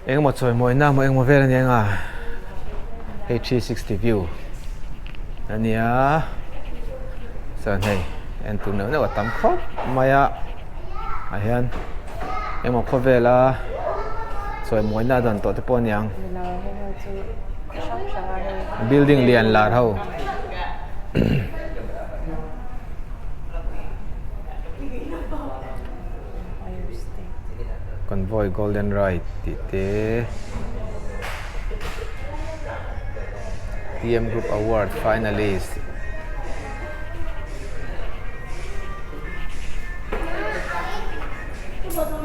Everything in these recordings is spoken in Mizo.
Engemaw chawimawina emaw engemaw vel ania anga hei 360 view ania chuan hei en tur neuh neuh a tam khawp mai a ah hian engemaw khawvela chawimawina a dan tawh te pawh aniang building lian lar ho. Convoy golden ride tih te T_M group award finalist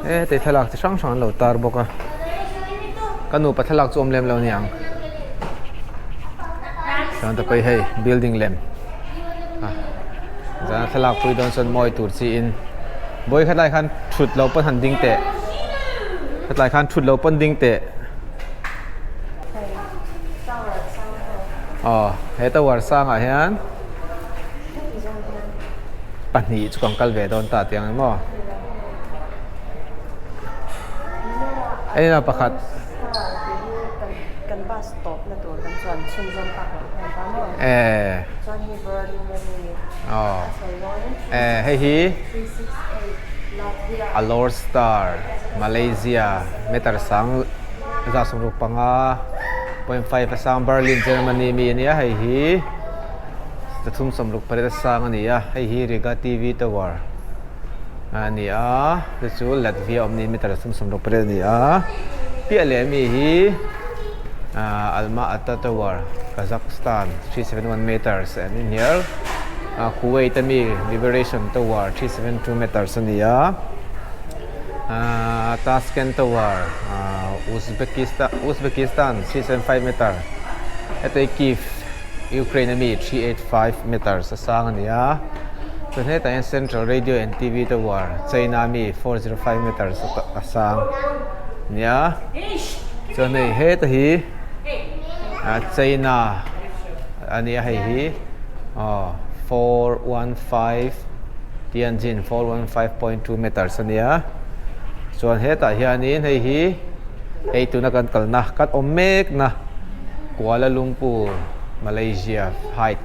heti thlalak chi hrang hrang an lo tar bawk a ka nupa thlalak chu awm lem lo aniang chuan ta pawh hei building lem zan a thlalak pui dawn chuan mawi tur chi in bawi khatlai khan thut lo pawn han ding teh khatlai khan thut lo pawn ding teh aw he tower sangah hian pahnih chu kan kal ve dawn ta tih ang emaw eng pakhat. Eh aw eh hei hi Alor Star Malaysia meter sang za sawmruk panga point five a sang Berlin Germany mi ania hei hi pathum sawmruk pariat a sang a ni a hei hi Riga T_V Tower a ni a chu chu Latvia awm niin meter thum sawmruk pariat a ni a piah leh ami hi ahh Alma Ata Tower Kazakhstan 371 meters an ni hnial ah Kuwait ami Liberation Tower 372 meters a ni a ahh Tashkent Tower ahh Uzbekistan Uzbekistan 375 meter heta hi Kiev Ukraine ami 385 meters a sang a ni a chuan hetah hian Central Radio and TV Tower China ami 405 meters a sang a ni a chuan hei heta hi ah China a ni a hei hi aw 415 Tianjin 415.2 meters a ni a chuan hetah hianin hei hi hei tuna kan kalna kan awm mekna. Kuala Lumpur, Malaysia height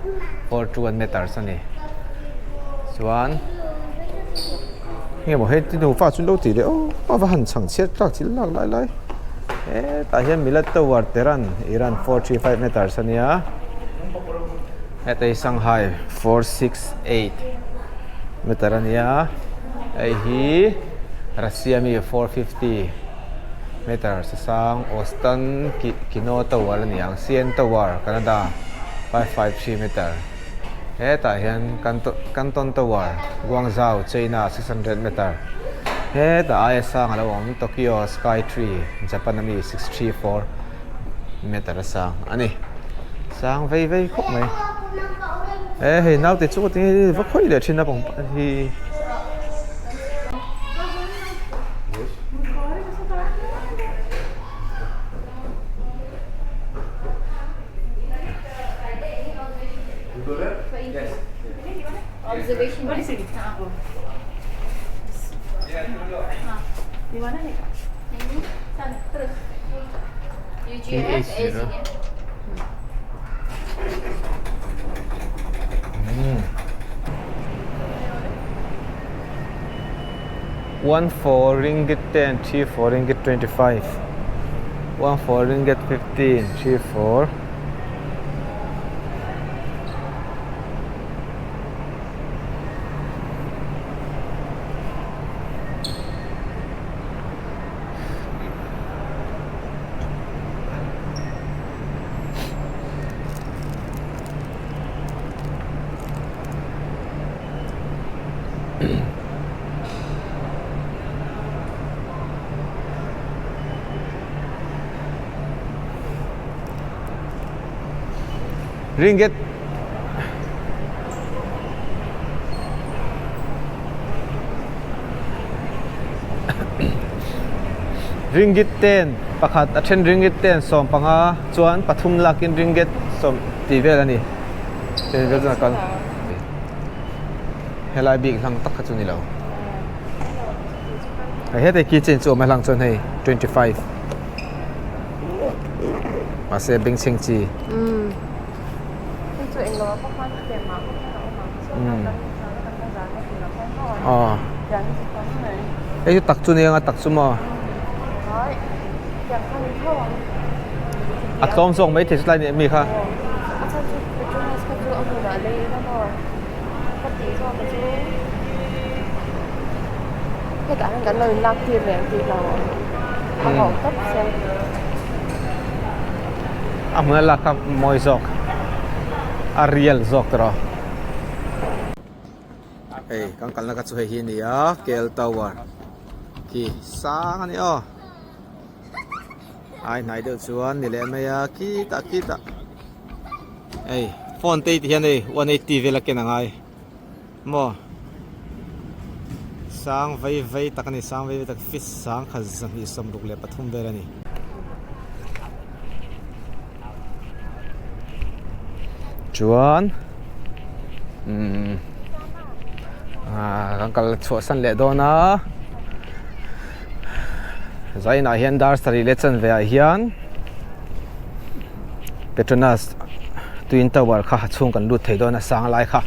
421 meters a ni. Chuan nge maw hei ti nufa chu lo tih leh aw a va han chhang chhiat tlak thil lak lai lai hetah hian Milad Tower Tehran Iran 435 meters a nia heta hi Shanghai 468 meter a nia hei hi Russia mi 450 Meter sasang Ostan Kino Tower a ni ang CN Tower Canada 553 meter hetah hian Canton Tower Guangzhou China 600 meter hetah aia sang a lo awm Tokyo Sky Tree Japan ami 634 meter a sang a ni sang vei vei khawp mai e hei naute chu tinge va khawih leh thin a pangpar hi. One four ringgit 10, 3 4 ringgit 25. 1 4 ringgit 15, 3 4. Ringgit Ringgit ten pakhat a then ringgit ten 15 chuan pathum lakin ringgit sawm tih vel a ni. Helai bik hlang tak kha chu ni lo. Hei hete keychain chu awm a hlang chuan hei 25. Mahse bengchheng chi. Aw. Hei chu tak chu nia nga tak chu maw. A tlawm zawk mai thei chu tlai ni ami kha. A hmun a lak kha mawi zawk a real zawk tawh hei kan kalna kha chu hei hi a ni a K_L tower khi sang a ni aw ai hnai deuh chuan ni leh mai a khitah khitah hei phone te ti hian hei 180 vel a ken a ngai maw sang vei vei tak a ni sang vei vei tak feet sang khat 273 vel a ni. Chuan umm ah kan kal chhuah san leh dawn a zainah hian dar sarih leh chanve ah hian Petronas twin tower kha a chhung kan lut thei dawn a sang lai kha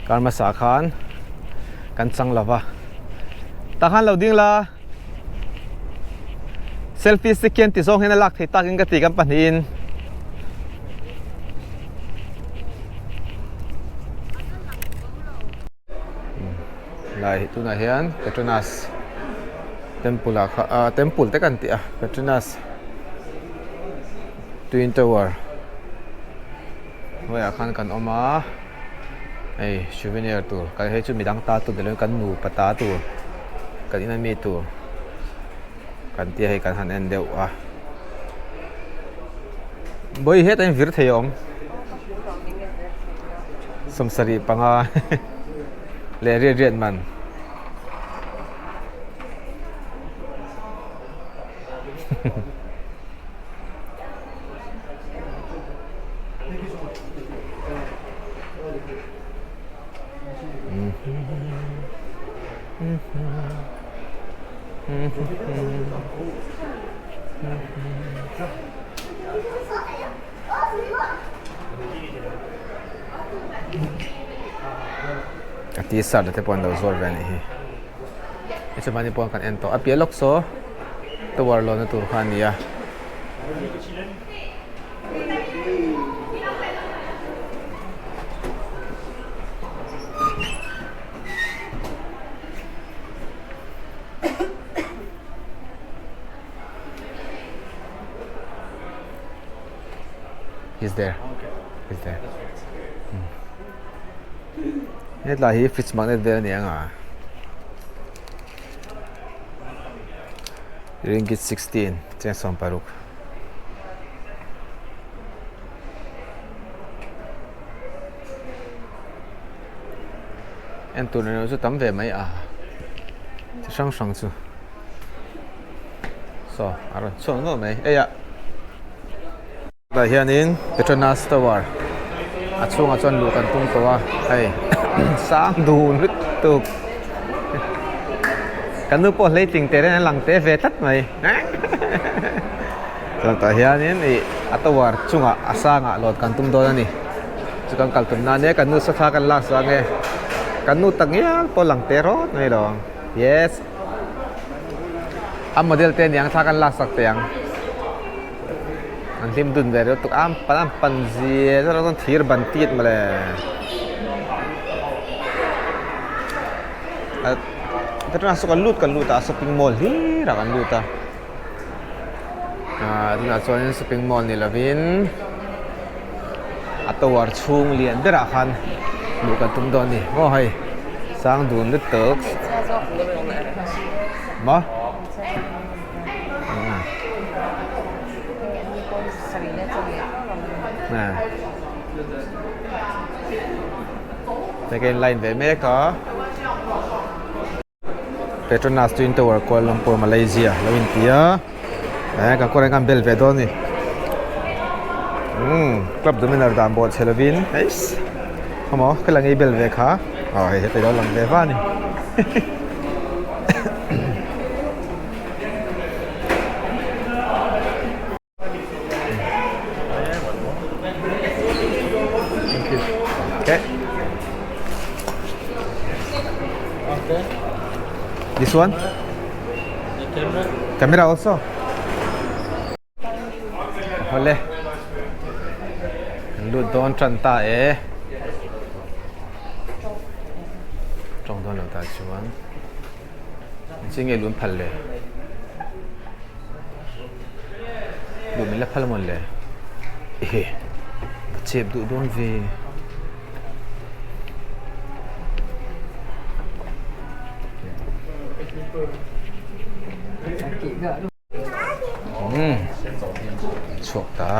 kar hmasa khan kan chang lo va tah khan lo ding la selfie stick hian ti zawng hian a lak thei takin ka ti kan pahnihin. Lai tunah hian Petronas temple ah kha ah temple te kan tih a Petronas twin tower hnuaiah khan kan awm a hei souvenir tur kan hei chu midang ta tur ni lovin kan nupa ta tur kan ina mi tur kan tia hei kan han en deuh a bawi hetah hian vir thei a awm sawmsarih panga leh riat riat man. A t-shirt te pawh an lo zuar ve a nih hi hei chu mahni pawh kan en tawh a piah lawk saw tower lawn na tur kha a ni a. He's there. He's there. Hetlai hi fridge magnet vel a ni ang a. Ringgit 16 cheng 16. En tur erawh chu tam ve mai a chi hrang hrang chu saw a rawn chhuak nual mai ei ah tah hianin Petronas tower a chhungah chuan luh kan tum tawh a hei sang dun lutuk kan nu pawh hleitling teh reng a lang teh ve tlat mai chuan tah hianin ih a tower chungah a sangah lawn kan tum dawn a ni. Chu kan kal tum nan e kan nu sathla kan lak zawh ange kan nu tak ngial pawh lang teh rawt mai lo ang yes a model te aniang thla kan lak sak teh ang an hlim dun ve reuh tuk a an an pan zia zet a thir ban tit mawle petronas chu kan lut kan lut a shopping mall hlir ah kan lut a. Ahh tunah chuanin shopping mall ni lovin a tower chhung lian berah khan luh kan tum dawn a ni maw hei sang dun lutuk maw second line ve mek a. Petronas Twin Tower Kuala Lumpur Malaysia lo inti a eh kan kawr ah hian kan bel ve dawn a ni umm club dominar dan bawh chhe lovin eiss khawmaw ka la ngei bel ve kha aw hei heti lo lang ve va a ni hihi. This one? Camera also. Awle. Kan lut dawn tan ta e. Tawng dawn lo ta chuan. Engtin nge lun phal le? Duh min la phal amawn le? Ehe, ka chep duh dawn ve. Umm, chhuak ta.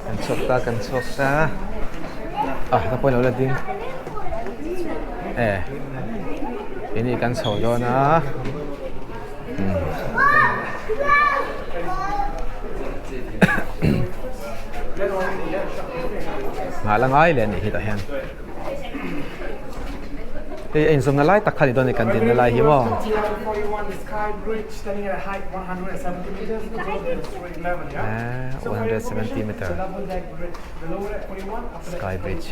Kan chhuak ta, kan chhuak ta. Ah, ka pawh lo la ding. Eh, ini kan chho dawn a. Nghah la ngai leh a nih hi tah hian. Hei a inzawmna lai tak kha ni dawn a ni kan dinna lai hi maw. Eee 170 meter sky bridge.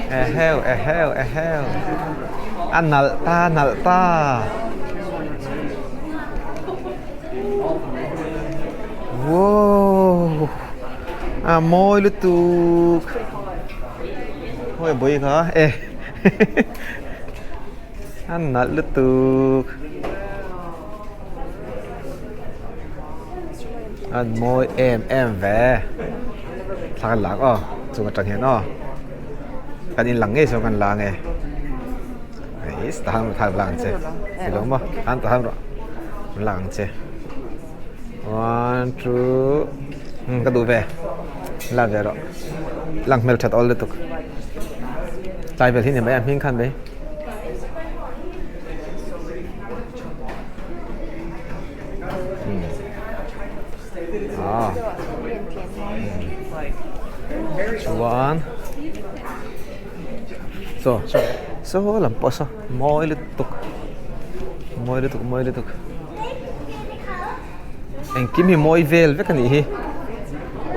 Eheu eheu eheu a nalh ta nalh ta. Wow a mawi lutuk hawi bawih kha e a nalh lutuk a mawi em em ve thla kan lak aw chung atang hian aw kan inlang ngei sawn kan la ange Eiss tahan thla la ang che ti lo maw tahan tahan rawh an lak ang che one two umm ka duh ve la ve rawh lang hmel that awl lutuk tlai vel hi ni mai a hming khan mai. Chuan Saw saw lam pawh saw mawi lutuk mawi lutuk mawi lutuk engkim hi mawi vel vek a nih hi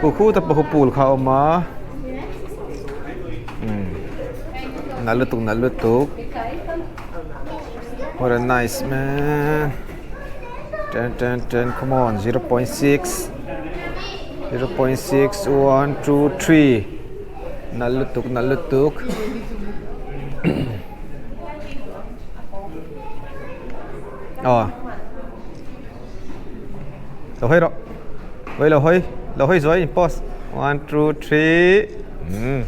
khu khu te pawh khu pool kha a awm a umm nalh lutuk nalh lutuk what a nice man ten ten ten come on 0.6 0.6 1 2 3. Nalh lutuk nalh lutuk aw lo hawi rawh hawi lo hawi lo hawi zuai in pause one two three umm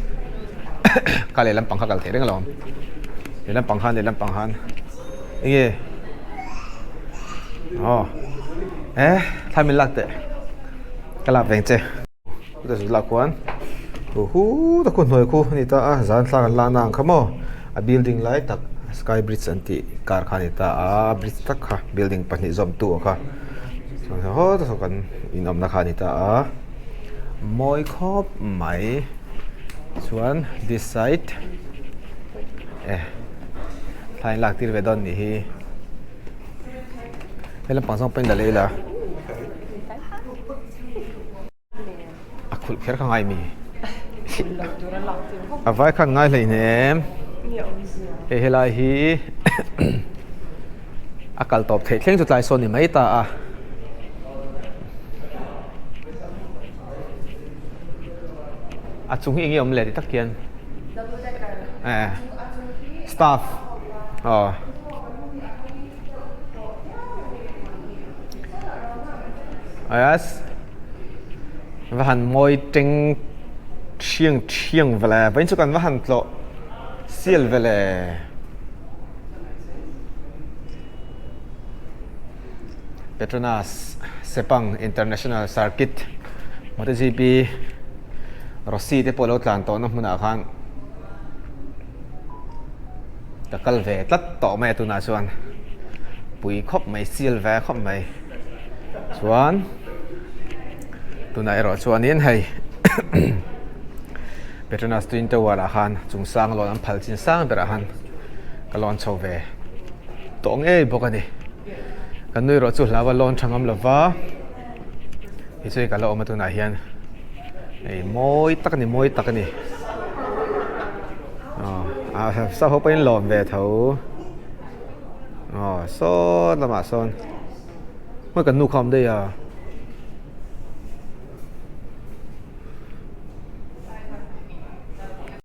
kha lehlam pang kha kal theih reng alawm lehlam pang khan lehlam pang khan enge aw eh thla min lak teh ka lak veng che. Chutah chu lah khuan hu hu tak khu hnuai khu a ni ta a zan thla kan lak na ang kha maw a building lai tak sky bridge an tih kar kha a ni ta a bridge tak kha building pahnih zawm tu ang kha chuan haw tak kan inawmna kha a ni ta a mawi khawp mai chuan this side eh thla in lak tir ve dawn nih hi he lampang zawng pawhin la lei la. A khulh kher kha ngai mi. A vai khan ngai hlei hnem. Hei helai hi a kal tawp theih thleng chu tlai sawn ni mai ta a. A chung hi enge awm le ti tak hian. Eh staff aw. Yes va han mawi teng thiang thiang ve le vawiin chu kan va han tlawh sial ve le Petronas Sepang International Circuit MotoGP Rossi te pawh lo tlan tawhna hmunah khan. Ka kal ve tlat tawh mai a tunah chuan pui khawp mai sial ve khawp mai chuan tunah erawh chuanin hei Petronas Twin Tower ah khan chung sang lawn an phal chin sang berah khan ka lawn chho ve tawh ngei bawk a ni kan nui erawh chu hlau a lawn tha ngam lova hei chu hei ka la awm a tunah hian hei mawi tak a ni mawi tak a ni aw sa ho pawhin lawm ve tho aw saw lamah sawn hmui kan nu kha a awm daih a.